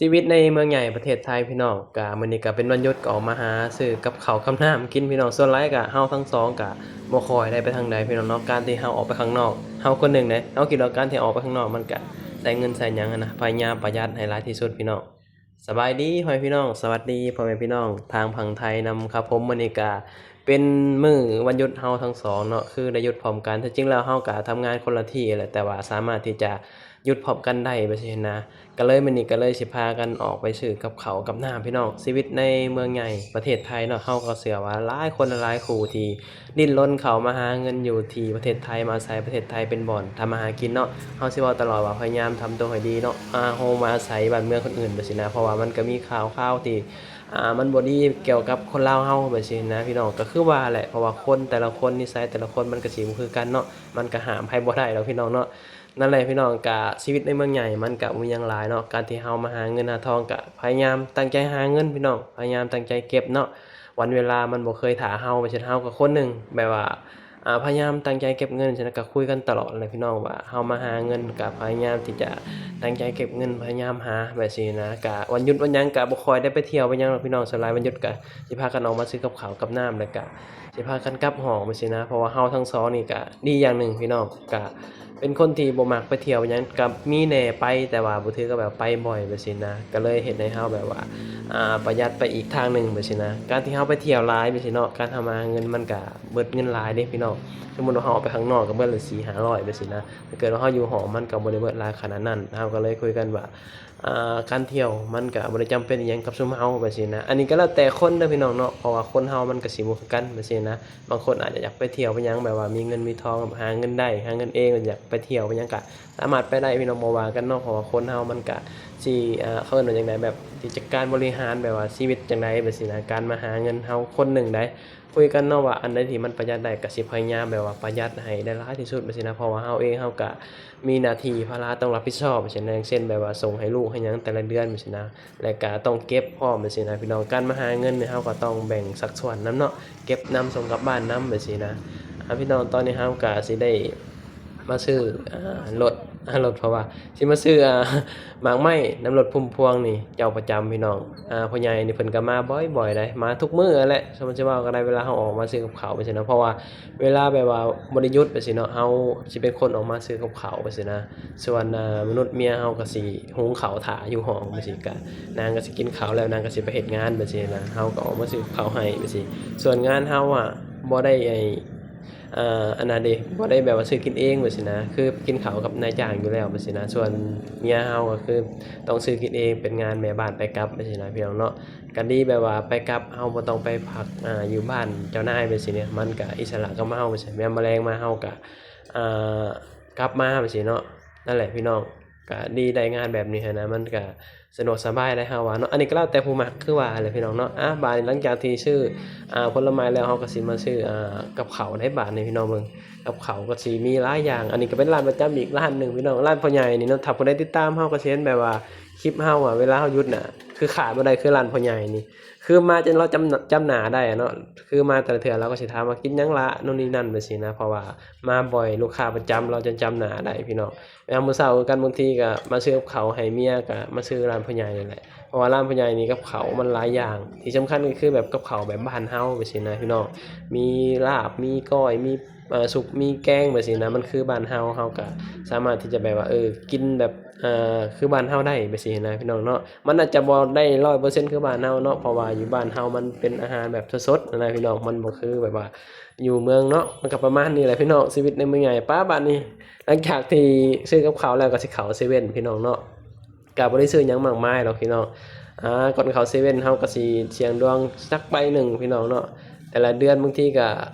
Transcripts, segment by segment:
ຊີວິດໃນເມືອງໃຫຍ່ປະເທດໄທພີ່ນ້ອງ, ກະມື້ນີ້ກະເປັນວັນຢຸດ ກໍອອກມາຫາຊື້ກັບເຂົ້າກັບນ້ຳກິນພີ່ນ້ອງ. ສ່ວນຫຼາຍກະເຮົາທັງສອງກະບໍ່ຄ່ອຍໄດ້ໄປທາງໃດພີ່ນ້ອງເນາະ, ການທີ່ເຮົາອອກໄປຂ້າງນອກ ເຮົາຄົນໜຶ່ງເດ້ ເຮົາຄິດວ່າການທີ່ອອກໄປຂ້າງນອກມັນກະໄດ້ເງິນໄດ້ຫຍັງຫັ້ນນະ, ພະຍາຍາມປະຢັດໃຫ້ຫຼາຍທີ່ສຸດພີ່ນ້ອງ. ສະບາຍດີພໍ່ແມ່ພີ່ນ້ອງ, ສະຫວັດດີພໍ່ແມ່ພີ່ນ້ອງທາງຝັ່ງໄທນຳຄັບຜົມ. ມື້ນີ້ກະເປັນມື້ວັນຢຸດເຮົາທັງສອງເນາະ, ຄືໄດ້ຢຸດພ້ອມກັນ. ແທ້ຈິງແລ້ວເຮົາກະທຳງານຄົນລະທີ່ແຫຼະ, ແຕ່ວ່າສາມາດທີ່ຈະຢຸດພ້ອມກັນໄດ້ແບບຊີ້ນະ. ກະເລີຍມື້ນີ້ກະເລີຍຊິພາກັນອອກໄປຊື້ກັບເຂົ້າກັບນ້ຳພີ່ນ້ອງ. ຊີວິດໃນເມືອງໃຫຍ່ປະເທດໄທເນາະ, ເຮົາກໍເຊື່ອວ່າຫຼາຍຄົນຫຼາຍຄູ່ທີ່ ດີ້ນລົນເຂົ້າມາຫາເງິນຢູ່ທີ່ປະເທດໄທ, ມາອາໄສປະເທດໄທເປັນບ່ອນທຳມາຫາກິນເນາະ. ເຮົາຊິເວົ້າຕະຫຼອດວ່າພະຍາຍາມທຳໂຕໃຫ້ດີເນາະ, ອາ ໂຮມາອາໄສບ້ານເມືອງຄົນອື່ນແບບຊີ້ນະ, ເພາະວ່າມັນກໍມີຂ່າວຄາວທີ່ ອາ ມັນບໍ່ດີກ່ຽວກັບຄົນລາວເຮົາແບບຊີ້ນະພີ່ນ້ອງ. ກໍຄືວ່າແຫຼະ, ເພາະວ່າຄົນແຕ່ລະຄົນ ນິໄສແຕ່ລະຄົນມັນກໍຊິບໍ່ຄືກັນເນາະ, ມັນກໍຫ້າມໃຜບໍ່ໄດ້ດອກພີ່ນ້ອງເນາະ. ນັ້ນແຫຼະພີ່ນ້ອງ, ກະຊີວິດໃນເມືອງໃຫຍ່ມັນກະບໍ່ມີຫຍັງຫຼາຍເນາະ. ການທີ່ເຮົາມາຫາເງິນຫາທອງ ກະພະຍາຍາມຕັ້ງໃຈຫາເງິນພີ່ນ້ອງ, ພະຍາຍາມຕັ້ງໃຈເກັບເນາະ. ວັນເວລາມັນບໍ່ເຄີຍຖ້າເຮົາ, ເຊັ່ນເຮົາກໍຄົນໜຶ່ງແບບວ່າ ອາ ພະຍາຍາມຕັ້ງໃຈເກັບເງິນ, ຊັ້ນກໍຄຸຍກັນຕະຫຼອດແຫຼະພີ່ນ້ອງ ວ່າເຮົາມາຫາເງິນ ກໍພະຍາຍາມທີ່ຈະຕັ້ງໃຈເກັບເງິນ, ພະຍາຍາມຫາແບບຊີ້ນະ. ກະວັນຢຸດວັນຫຍັງກະບໍ່ຄ່ອຍໄດ້ໄປທ່ຽວໄປຫຍັງດອກພີ່ນ້ອງ, ສ່ວນຫຼາຍວັນຢຸດກະຊິພາກັນອອກມາຊື້ກັບເຂົ້າກັບນ້ຳ ແລ້ວກະ ຊິພາກັນກັບຫ້ອງແບບຊີ້ນະ. ເພາະວ່າເຮົາທັງສອງນີ້ກະດີຢ່າງໜຶ່ງພີ່ນ້ອງ, ກະເປັນຄົນທີ່ບໍ່ມັກໄປທ່ຽວຫຍັງ, ກະມີແດ່ໄປ ແຕ່ວ່າບໍ່ຖືກກັບແບບໄປບ່ອຍແບບຊີ້ນະ, ກະເລີຍເຮັດໃຫ້ເຮົາແບບວ່າ ອາ ປະຢັດໄປອີກທາງໜຶ່ງແບບຊີ້ນະ. ການທີ່ເຮົາໄປທ່ຽວຫຼາຍແບບຊີ້ເນາະ, ການເຮົາມາຫາເງິນມັນກະເບິດເງິນຫຼາຍເດ້ພີ່ນ້ອງ. ສົມມຸດວ່າເຮົາອອກໄປຂ້າງນອກກະເບິດລະສີ່ຫ້າຮ້ອຍແບບຊີ້ນະ, ຖ້າເກີດວ່າເຮົາຢູ່ຫ້ອງມັນກະບໍ່ໄດ້ເບິດຫຼາຍຂະໜາດນັ້ນ. ເຮົາກະເລີຍຄຸຍກັນວ່າ ອາ ການທ່ຽວມັນກະບໍ່ໄດ້ຈຳເປັນອີ່ຫຍັງກັບຊຸມເຮົາແບບຊີ້ນະ. ອັນນີ້ກໍແລ້ວແຕ່ຄົນເດີພີ່ນ້ອງເນາະ, ເພາະວ່າຄົນເຮົາມັນກະຊິບໍ່ຄືກັນແບບຊີ້ນະ. ບາງຄົນອາດຈະຢາກໄປທ່ຽວໄປຫຍັງ ແບບວ່າມີເງິນມີທອງ ຫາເງິນໄດ້ ຫາເງິນເອງ ຢາກໄປທ່ຽວໄປຫຍັງກະສາມາດໄປໄດ້ພີ່ນ້ອງ, ບໍ່ວ່າກັນເນາະ. ເພາະວ່າຄົນເຮົາມັນກະຊິ ອາ ເຂົາເອີ້ນວ່າຈັ່ງໃດ ແບບຊິຈັດການບໍລິຫານແບບວ່າຊີວິດຈັ່ງໃດແບບຊີ້ນະ. ການມາຫາເງິນເຮົາຄົນໜຶ່ງໃດ ຄຸຍກັນເນາະ ວ່າອັນໃດທີ່ມັນປະຢັດໄດ້ກໍຊິພະຍາຍາມແບບວ່າປະຢັດໃຫ້ໄດ້ຫຼາຍທີ່ສຸດແບບຊີ້ນະ. ເພາະວ່າເຮົາເອງເຮົາກະມີໜ້າທີ່ພາລະຕ້ອງຮັບຜິດຊອບແບບຊີ້ນະ, ຢ່າງເຊັ່ນແບບວ່າສົ່ງໃຫ້ລູກໃຫ້ຫຍັງແຕ່ລະເດືອນແບບຊີ້ນະ, ແລະກະຕ້ອງເກັບພ້ອມແບບຊີ້ນະພີ່ນ້ອງ. ການມາຫາເງິນນີ້ເຮົາກໍຕ້ອງແບ່ງສັດສ່ວນນຳເນາະ, ເກັບນຳ ສົ່ງກັບບ້ານນຳແບບຊີ້ນະ. ອາ ພີ່ນ້ອງ ຕອນນີ້ເຮົາກະຊິໄດ້ມາຊື້ ອາ ລົດ ອາ ລົດ ເພາະວ່າຊິມາຊື້ ອາ ໝາກໄມ້ນຳລົດພຸ້ມພວງນີ້ ເຈົ້າປະຈຳພີ່ນ້ອງ. ອາ ພໍ່ໃຫຍ່ນີ້ເພິ່ນກໍມາບ່ອຍໆ ໄດ໋ ມາທຸກມື້ຫັ້ນແຫຼະ ສົມມຸດຊິເວົ້າກໍໄດ້ ເວລາເຮົາອອກມາຊື້ກັບເຂົ້າໄປຊີ້ນະ. ເພາະວ່າເວລາແບບວ່າບໍ່ໄດ້ຢຸດໄປຊີ້ເນາະ, ເຮົາຊິເປັນຄົນອອກມາຊື້ກັບເຂົ້າໄປຊີ້ນະ. ສ່ວນ ອາ ມະນຸດເມຍເຮົາກໍຊິຫຸງເຂົ້າຖ້າຢູ່ຫ້ອງໄປຊີ້, ກະນາງກໍຊິກິນເຂົ້າແລ້ວ ນາງກໍຊິໄປເຮັດງານໄປຊີ້ນະ, ເຮົາກໍອອກມາຊື້ກັບເຂົ້າໃຫ້ໄປຊີ້. ສ່ວນງານເຮົາອະບໍ່ໄດ້ ອາ ອັນນັ້ນເດ້ ບໍ່ໄດ້ແບບວ່າຊື້ກິນເອງແບບຊີ້ນະ, ຄືກິນເຂົ້າກັບນາຍຈ້າງຢູ່ແລ້ວແບບຊີ້ນະ. ສ່ວນເມຍເຮົາກໍຄືຕ້ອງຊື້ກິນເອງ ເປັນງານແມ່ບ້ານໄປກັບແບບຊີ້ນະ ພີ່ນ້ອງເນາະ. ກໍດີແບບວ່າໄປກັບ ເຮົາບໍ່ຕ້ອງໄປພັກ ອາ ຢູ່ບ້ານເຈົ້ານາຍແບບຊີ້ນະ, ມັນກໍອິດສະຫຼະກັບເຮົາແບບຊີ້. ຍາມມາແລງມາ ເຮົາກໍ ອາ ກັບມາແບບຊີ້ເນາະ. ນັ້ນແຫຼະພີ່ນ້ອງ, ກະດີໄດ້ງານແບບນີ້ຫັ້ນນະ, ມັນກະສະດວກສະບາຍໄດ໋ ເຮົາວ່າເນາະ. ອັນນີ້ກໍແລ້ວແຕ່ຜູ້ມັກ ຄືວ່າແຫຼະພີ່ນ້ອງເນາະ. ອາ ບາດນີ້ຫຼັງຈາກທີ່ຊື້ ອາ ຜົນລະໄມ້ແລ້ວ ເຮົາກໍຊິມາຊື້ ອາ ກັບເຂົ້າໄດ໋. ບາດນີ້ພີ່ນ້ອງເບິ່ງ ກັບເຂົ້າກໍຊິມີຫຼາຍຢ່າງ. ອັນນີ້ກໍເປັນຮ້ານປະຈຳອີກຮ້ານໜຶ່ງພີ່ນ້ອງ, ຮ້ານພໍ່ໃຫຍ່ນີ້ເນາະ. ຖ້າຜູ້ໃດຕິດຕາມເຮົາກໍຊິເຫັນແບບວ່າຄລິບເຮົາອະ ເວລາເຮົາຢຸດນະ ຄືຂາດບໍ່ໄດ້ຄືຮ້ານພໍ່ໃຫຍ່ນີ້, ຄືມາຈົນລາວຈຳ ຈຳໜ້າໄດ້ອະເນາະ. ຄືມາແຕ່ລະເທື່ອລາວກໍຊິຖາມວ່າກິນຫຍັງລະ ໂນ່ນນີ້ນັ້ນແບບຊີ້ນະ, ເພາະວ່າມາບ່ອຍ ລູກຄ້າປະຈຳລາວຈະຈຳໜ້າໄດ້ພີ່ນ້ອງ. ຍາມມື້ເຊົ້າຄືກັນ ບາງທີກໍມາຊື້ກັບເຂົ້າໃຫ້ເມຍ ກໍມາຊື້ຮ້ານພໍ່ໃຫຍ່ນີ້ແຫຼະ, ເພາະວ່າຮ້ານພໍ່ໃຫຍ່ນີ້ກັບເຂົ້າມັນຫຼາຍຢ່າງ. ທີ່ສຳຄັນກໍຄືແບບກັບເຂົ້າແບບບ້ານເຮົາແບບຊີ້ນະພີ່ນ້ອງ, ມີລາບ ມີກ້ອຍ ມີ ເອີ ຊຸບ ມີແກງແບບຊີ້ນະ, ມັນຄືບ້ານເຮົາ, ເຮົາກໍສາມາດທີ່ຈະແບບວ່າ ເອີ ກິນແບບ ເອີ ຄືບ້ານເຮົາໄດ້ແບບຊີ້ນະພີ່ນ້ອງເນາະ. ມັນອາດຈະບໍ່ໄດ້ຮ້ອຍເປີເຊັນຄືບ້ານເຮົາເນາະ, ເພາະວ່າຢູ່ບ້ານເຮົາມັນເປັນອາຫານແບບສົດໆນະພີ່ນ້ອງ, ມັນບໍ່ຄືແບບວ່າຢູ່ເມືອງເນາະ. ມັນກໍປະມານນີ້ແຫຼະພີ່ນ້ອງ ຊີວິດໃນເມືອງໃຫຍ່. ປະ ບາດນີ້ ຫຼັງຈາກທີ່ຊື້ກັບເຂົ້າແລ້ວ ກໍຊິເຂົ້າເຊເວັ່ນພີ່ນ້ອງເນາະ. ກໍບໍ່ໄດ້ຊື້ຫຍັງມາກມາຍດອກພີ່ນ້ອງ. ອາ ກ່ອນເຂົ້າເຊເວັ່ນ ເຮົາກໍຊິສ່ຽງດວງສັກໃບໜຶ່ງພີ່ນ້ອງເນາະ, ແຕ່ລະເດືອນບາງທີກ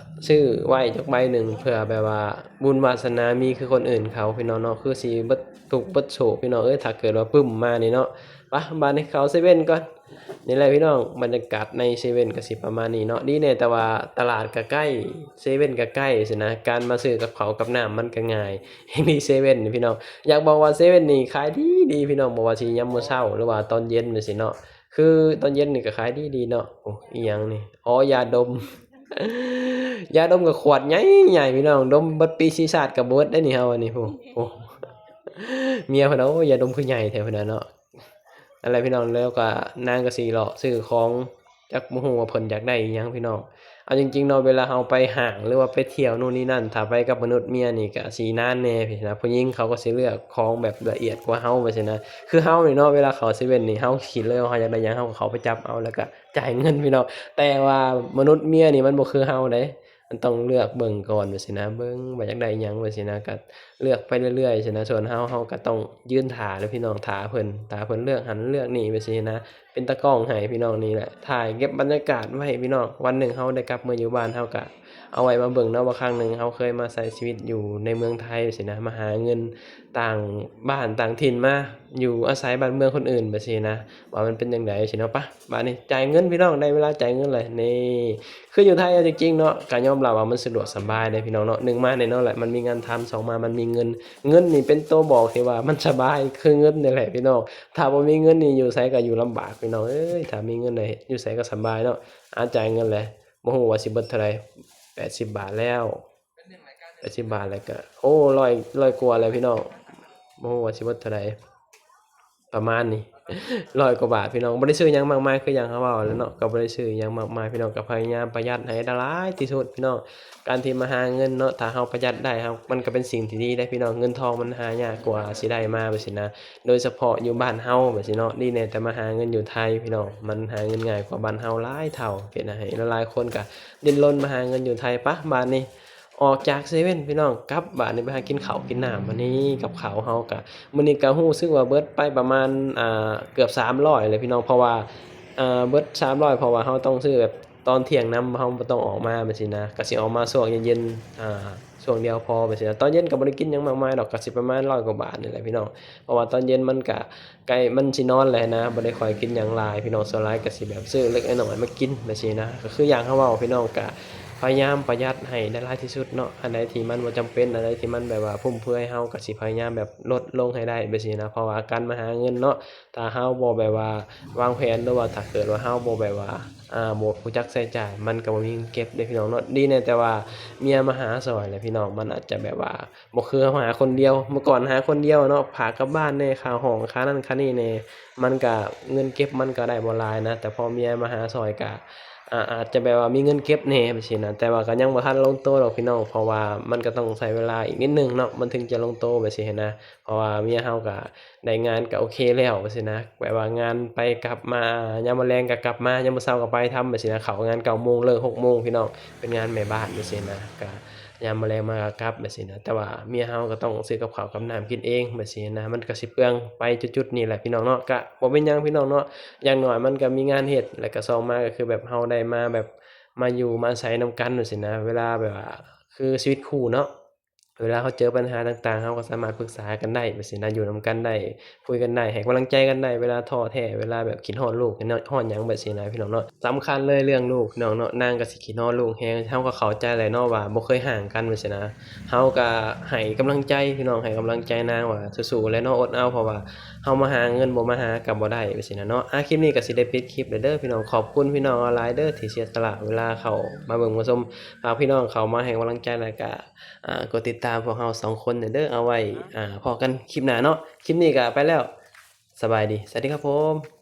ໍຊື້ໄວ້ຈັກໃບໜຶ່ງ ເພື່ອແບບວ່າບຸນວາສະໜາມີຄືຄົນອື່ນເຂົາພີ່ນ້ອງເນາະ, ຄືຊິເບິດທຸກເບິດໂສກພີ່ນ້ອງເອີຍ ຖ້າເກີດວ່າປຶ້ມມານີ້ເນາະ. ປະ ບາດນີ້ເຂົ້າເຊເວັ່ນກ່ອນ. ນີ້ແຫຼະພີ່ນ້ອງ ບັນຍາກາດໃນເຊເວັ່ນກໍຊິປະມານນີ້ເນາະ. ດີແດ່ແຕ່ວ່າຕະຫຼາດກໍໃກ້ ເຊເວັ່ນກໍໃກ້ຊີ້ນະ, ການມາຊື້ກັບເຂົ້າກັບນ້ຳມັນກໍງ່າຍ, ແຮ່ງດີເຊເວັ່ນນີ້ພີ່ນ້ອງ. ຢາກບອກວ່າເຊເວັ່ນນີ້ຂາຍດີໆພີ່ນ້ອງ, ບໍ່ວ່າຊິຍາມມື້ເຊົ້າ ຫຼືວ່າຕອນເຢັນຈັ່ງຊີ້ເນາະ. ຄືຕອນເຢັນນີ້ກໍຂາຍດີໆເນາະ. ໂອ້ ອີ່ຫຍັງນີ້? ອໍ ຢາດົມ ຢາດົມກໍຂວດໃຫຍ່ໆພີ່ນ້ອງ, ດົມເບິດປີຊີຊາດກໍບໍ່ເບິດໄດ໋ນີ້ເຮົາອັນນີ້. ໂອ້ ໂອ້ ເມຍເພິ່ນວ່າ ໂອ້ ຢາດົມຄືໃຫຍ່ແທ້ ເພິ່ນວ່າເນາະ. ນັ້ນແຫຼະພີ່ນ້ອງ ແລ້ວກໍນາງກໍຊິເລາະຊື້ຂອງ ຈັກບໍ່ຮູ້ວ່າເພິ່ນຢາກໄດ້ອີ່ຫຍັງພີ່ນ້ອງ. ເອົາຈິງໆເນາະ ເວລາເຮົາໄປຫ້າງ ຫຼືວ່າໄປທ່ຽວໂນ່ນນີ້ນັ້ນ ຖ້າໄປກັບມະນຸດເມຍນີ້ກໍຊິນານແດ່ຊີ້ນະ. ຜູ້ຍິງເຂົາກໍຊິເລືອກຂອງແບບລະອຽດກວ່າເຮົາວ່າຊີ້ນະ. ຄືເຮົານີ້ເນາະ ເວລາເຂົ້າເຊເວັ່ນນີ້ ເຮົາຄິດເລີຍວ່າເຮົາຢາກໄດ້ຫຍັງ ເຮົາກໍເຂົ້າໄປຈັບເອົາ ແລ້ວກໍຈ່າຍເງິນພີ່ນ້ອງ. ແຕ່ວ່າມະນຸດເມຍນີ້ມັນບໍ່ຄືເຮົາເດ້. ມັນຕ້ອງເລືອກເບິ່ງກ່ອນວ່າຊີ້ນະ ເບິ່ງວ່າຢາກໄດ້ຫຍັງວ່າຊີ້ນະ ກໍເລືອກໄປເລື້ອຍໆຊີ້ນະ. ສ່ວນເຮົາ ເຮົາກໍຕ້ອງຢືນຖ້າແຫຼະພີ່ນ້ອງ ຖ້າເພິ່ນ ຖ້າເພິ່ນເລືອກຫັ້ນເລືອກນີ້ວ່າຊີ້ນະ. ເປັນຕາກ້ອງໃຫ້ພີ່ນ້ອງນີ້ແຫຼະ ຖ່າຍເກັບບັນຍາກາດໄວ້ພີ່ນ້ອງ. ວັນໜຶ່ງເຮົາໄດ້ກັບເມືອຢູ່ບ້ານ ເຮົາກໍເອົາໄວ້ມາເບິ່ງເນາະ ວ່າຄັ້ງໜຶ່ງເຮົາເຄີຍມາໃຊ້ຊີວິດຢູ່ໃນເມືອງໄທຊີ້ນະ ມາຫາເງິນຕ່າງບ້ານຕ່າງຖິ່ນ ມາຢູ່ອາໄສບ້ານເມືອງຄົນອື່ນແບບຊີ້ນະ ວ່າມັນເປັນຈັ່ງໃດຊີ້ເນາະ. ປະ ບາດນີ້ຈ່າຍເງິນພີ່ນ້ອງ ໄດ້ເວລາຈ່າຍເງິນແລ້ວ. ນີ້ ຄືຢູ່ໄທເອົາຈິງໆເນາະ ກໍຍອມຮັບວ່າມັນສະດວກສະບາຍເດ້ພີ່ນ້ອງເນາະ. ໜຶ່ງມາແນ່ນອນແຫຼະ ມັນມີງານທຳ, ສອງມາມັນມີເງິນ. ເງິນນີ້ເປັນໂຕບອກທີ່ວ່າມັນສະບາຍ ຄືເງິນນີ້ແຫຼະພີ່ນ້ອງ. ຖ້າບໍ່ມີເງິນນີ້ຢູ່ໃສກໍຢູ່ລຳບາກພີ່ນ້ອງເອີຍ. ຖ້າມີເງິນແລ້ວຢູ່ໃສກໍສະບາຍເນາະ. ອາ ຈ່າຍເງິນແລ້ວ ບໍ່ຮູ້ວ່າຊິເບິດເທົ່າໃດ. ແປດສິບບາດແລ້ວ ແປດສິບບາດແລ້ວກໍ ໂອ້ ຮ້ອຍ ຮ້ອຍກວ່າແລ້ວພີ່ນ້ອງ. ບໍ່ຮູ້ວ່າຊິເບິດເທົ່າໃດ. ປະມານນີ້ ຮ້ອຍກວ່າບາດພີ່ນ້ອງ. ບໍ່ໄດ້ຊື້ຫຍັງມາກມາຍ ຄືຢ່າງເຮົາເວົ້າແຫຼະເນາະ ກໍບໍ່ໄດ້ຊື້ຫຍັງມາກມາຍພີ່ນ້ອງ. ກໍພະຍາຍາມປະຢັດໃຫ້ໄດ້ຫຼາຍທີ່ສຸດພີ່ນ້ອງ. ການທີ່ມາຫາເງິນເນາະ ຖ້າເຮົາປະຢັດໄດ້ ເຮົາ ມັນກໍເປັນສິ່ງທີ່ດີເດ້ພີ່ນ້ອງ. ເງິນທອງມັນຫາຍາກກວ່າຊິໄດ້ມາແບບຊີ້ນະ ໂດຍສະເພາະຢູ່ບ້ານເຮົາແບບຊີ້ເນາະ. ດີແນ່ແຕ່ມາຫາເງິນຢູ່ໄທພີ່ນ້ອງ ມັນຫາເງິນງ່າຍກວ່າບ້ານເຮົາຫຼາຍເທົ່າ. ເປັນໃຫ້ຫຼາຍໆຄົນກໍດີ້ນລົນມາຫາເງິນຢູ່ໄທ. ປະ ບາດນີ້ ອອກຈາກເຊເວັ່ນພີ່ນ້ອງ ກັບ ບາດນີ້ໄປຫາກິນເຂົ້າກິນນ້ຳ. ບາດນີ້ກັບເຂົ້າເຮົາກະ ມື້ນີ້ກະຮູ້ສຶກວ່າເບິດໄປປະມານ ອ່າ ເກືອບສາມຮ້ອຍແຫຼະພີ່ນ້ອງ. ເພາະວ່າ ເອີ ເບິດສາມຮ້ອຍ ເພາະວ່າເຮົາຕ້ອງຊື້ແບບຕອນທ່ຽງນຳ ເຮົາບໍ່ຕ້ອງອອກມາແບບຊີ້ນະ ກະຊິອອກມາຊ່ວງເຢັນໆ ອ່າ ຊ່ວງດຽວພໍແບບຊີ້ນະ. ຕອນເຢັນກະບໍ່ໄດ້ກິນຫຍັງມາກມາຍດອກ ກະຊິປະມານຮ້ອຍກວ່າບາດນີ້ແຫຼະພີ່ນ້ອງ. ເພາະວ່າຕອນເຢັນມັນກະ ໃກ້ມັນຊິນອນແລ້ວນະ ບໍ່ໄດ້ຄ່ອຍກິນຫຍັງຫຼາຍພີ່ນ້ອງ. ສ່ວນຫຼາຍກໍຊິແບບຊື້ເລັກນ້ອຍມາກິນແບບຊີ້ນະ. ກໍຄືຢ່າງເຮົາເວົ້າພີ່ນ້ອງ ກໍພະຍາຍາມປະຢັດໃຫ້ໄດ້ຫຼາຍທີ່ສຸດເນາະ. ອັນໃດທີ່ມັນບໍ່ຈຳເປັນ ອັນໃດທີ່ມັນແບບວ່າຟຸມເຟືອຍ ເຮົາກໍຊິພະຍາຍາມແບບລົດລົງໃຫ້ໄດ້ແບບຊີ້ນະ. ເພາະວ່າການມາຫາເງິນເນາະ ຖ້າເຮົາບໍ່ແບບວ່າວາງແຜນ ຫຼືວ່າຖ້າເກີດວ່າເຮົາບໍ່ແບບວ່າ ອ່າ ບໍ່ຮູ້ຈັກໃຊ້ຈ່າຍ ມັນກໍບໍ່ມີເງິນເກັບເດ້ພີ່ນ້ອງເນາະ. ດີແນ່ແຕ່ວ່າເມຍມາຫາຊ່ອຍແຫຼະພີ່ນ້ອງ ມັນອາດຈະແບບວ່າ ບໍ່ຄືເຮົາຫາຄົນດຽວ. ເມື່ອກ່ອນຫາຄົນດຽວເນາະ ພາກັບບ້ານແດ່ ຄ່າຫ້ອງ ຄ່ານັ້ນຄ່ານີ້ແດ່ ມັນກະ ເງິນເກັບມັນກະໄດ້ບໍ່ຫຼາຍນະ. ແຕ່ພໍເມຍມາຫາຊ່ອຍກະ ອາ ອາດຈະແບບວ່າມີເງິນເກັບແດ່ແບບຊີ້ນະ. ແຕ່ວ່າກະຍັງບໍ່ທັນລົງໂຕດອກພີ່ນ້ອງ ເພາະວ່າມັນກະຕ້ອງໃຊ້ເວລາອີກນິດໜຶ່ງເນາະ ມັນເຖິງຈະລົງໂຕແບບຊີ້ຫັ້ນນະ. ເພາະວ່າເມຍເຮົາກະໄດ້ງານກະໂອເຄແລ້ວແບບຊີ້ນະ ແບບວ່າງານໄປກັບມາ ຍາມມື້ແລງກະກັບມາ ຍາມມື້ເຊົ້າກະໄປທຳແບບຊີ້ນະ. ເຂົ້າງານເກົ້າໂມງ ເລີກຫົກໂມງພີ່ນ້ອງ ເປັນງານແມ່ບ້ານແບບຊີ້ນະ. ກະ ຍາມມື້ແລງມາກໍກັບແບບຊີ້ນະ. ແຕ່ວ່າເມຍເຮົາກໍຕ້ອງຊື້ກັບເຂົ້າກັບນ້ຳກິນເອງແບບຊີ້ນະ. ມັນກໍຊິເປືອງໄປຈຸດໆນີ້ແຫຼະພີ່ນ້ອງເນາະ. ກະບໍ່ເປັນຫຍັງພີ່ນ້ອງເນາະ ຢ່າງໜ້ອຍມັນກໍມີງານເຮັດ ແລ້ວກໍສອງມາກໍຄືແບບເຮົາໄດ້ມາແບບ ມາຢູ່ມາອາໄສນຳກັນແບບຊີ້ນະ. ເວລາແບບວ່າ ຄືຊີວິດຄູ່ເນາະ ເວລາເຮົາເຈີບັນຫາຕ່າງໆ ເຮົາກໍສາມາດປຶກສາກັນໄດ້ແບບຊີ້ນະ ຢູ່ນຳກັນໄດ້ ຄຸຍກັນໄດ້ ໃຫ້ກຳລັງໃຈກັນໄດ້ ເວລາທໍ້ແທ້ ເວລາແບບຄິດຮອດລູກ ຄິດຮອດຫຍັງແບບຊີ້ນະພີ່ນ້ອງເນາະ. ສຳຄັນເລີຍເລື່ອງລູກພີ່ນ້ອງເນາະ ນາງກໍຊິຄິດຮອດລູກແຮງ. ເຮົາກໍເຂົ້າໃຈແຫຼະເນາະວ່າບໍ່ເຄີຍຫ່າງກັນແບບຊີ້ນະ. ເຮົາກໍໃຫ້ກຳລັງໃຈພີ່ນ້ອງ ໃຫ້ກຳລັງໃຈນາງວ່າສູ້ໆແຫຼະເນາະ ອົດເອົາ ເພາະວ່າເຮົາມາຫາເງິນ ບໍ່ມາຫາກໍບໍ່ໄດ້ແບບຊີ້ນະເນາະ. ອາ ຄລິບນີ້ກໍຊິໄດ້ປິດຄລິບແລ້ວເດີພີ່ນ້ອງ. ຂອບຄຸນພີ່ນ້ອງຫຼາຍໆເດີ ທີ່ເສຍສະຫຼະເວລາເຂົ້າມາເບິ່ງມາຊົມ. ຝາກພີ່ນ້ອງເຂົ້າມາໃຫ້ກຳລັງໃຈ ແລ້ວກໍ ອ່າ ກົດຕິດຕາມພວກເຮົາສອງຄົນແດ່ເດີ. ເອົາໄວ້ ອ່າ ພໍ້ກັນຄລິບໜ້າເນາະ. ຄລິບນີ້ກໍໄປແລ້ວ ສະບາຍດີ ສະຫວັດດີຄັບຜົມ.